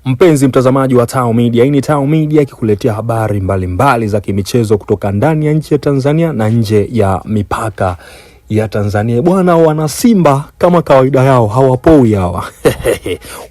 Mpenzi mtazamaji wa Tao Media, hii ni Tao Media ikikuletea habari mbalimbali za kimichezo kutoka ndani ya nchi ya Tanzania na nje ya mipaka ya Tanzania. Bwana, wana Simba kama kawaida yao hawapoi hawa.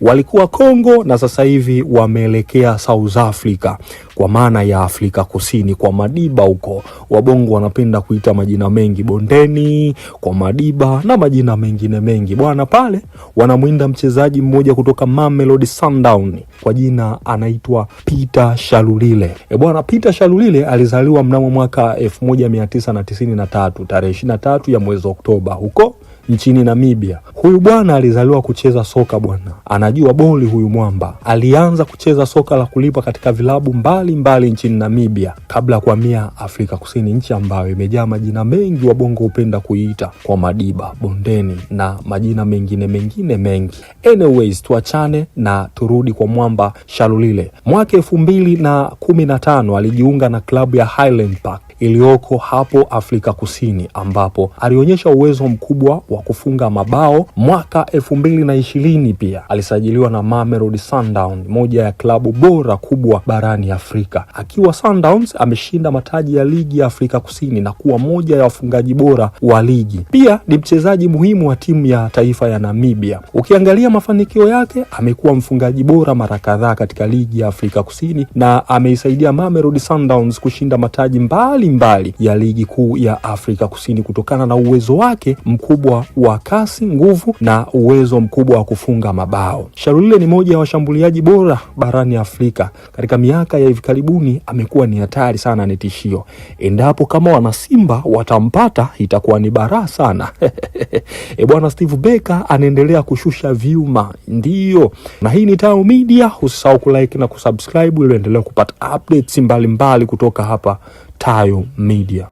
Walikuwa Kongo na sasa hivi wameelekea South Africa, kwa maana ya Afrika Kusini, kwa Madiba huko. Wabongo wanapenda kuita majina mengi, bondeni, kwa Madiba na majina mengine mengi. Bwana, pale wanamwinda mchezaji mmoja kutoka Mamelodi Sundowns kwa jina anaitwa Peter Shalulile. E bwana, Peter Shalulile alizaliwa mnamo mwaka 1993 tarehe 23 ya mwezi Oktoba huko nchini Namibia. Huyu bwana alizaliwa kucheza soka bwana, anajua boli huyu mwamba. Alianza kucheza soka la kulipa katika vilabu mbalimbali nchini Namibia kabla ya kuhamia Afrika Kusini, nchi ambayo imejaa majina mengi wabongo hupenda kuiita kwa Madiba, bondeni na majina mengine mengine mengi. Anyways, tuachane na turudi kwa mwamba Shalulile. Mwaka 2015 alijiunga na klabu ya Highland Park iliyoko hapo Afrika Kusini ambapo alionyesha uwezo mkubwa wa kufunga mabao. Mwaka 2020 pia alisajiliwa na Mamelodi Sundowns, moja ya klabu bora kubwa barani Afrika. Akiwa Sundowns ameshinda mataji ya ligi ya Afrika Kusini na kuwa moja ya wafungaji bora wa ligi. Pia ni mchezaji muhimu wa timu ya taifa ya Namibia. Ukiangalia mafanikio yake, amekuwa mfungaji bora mara kadhaa katika ligi ya Afrika Kusini na ameisaidia Mamelodi Sundowns kushinda mataji mbalimbali ya ligi kuu ya Afrika Kusini kutokana na uwezo wake mkubwa wa kasi, nguvu na uwezo mkubwa wa kufunga mabao. Shalulile ni moja ya washambuliaji bora barani Afrika. Katika miaka ya hivi karibuni amekuwa ni hatari sana, ni tishio. Endapo kama wanasimba watampata itakuwa ni baraa sana. E bwana, Steve Barker anaendelea kushusha vyuma, ndiyo. Na hii ni Tao Media, usisahau kulike na kusubscribe ili uendelee kupata updates mbalimbali kutoka hapa Tayo Media.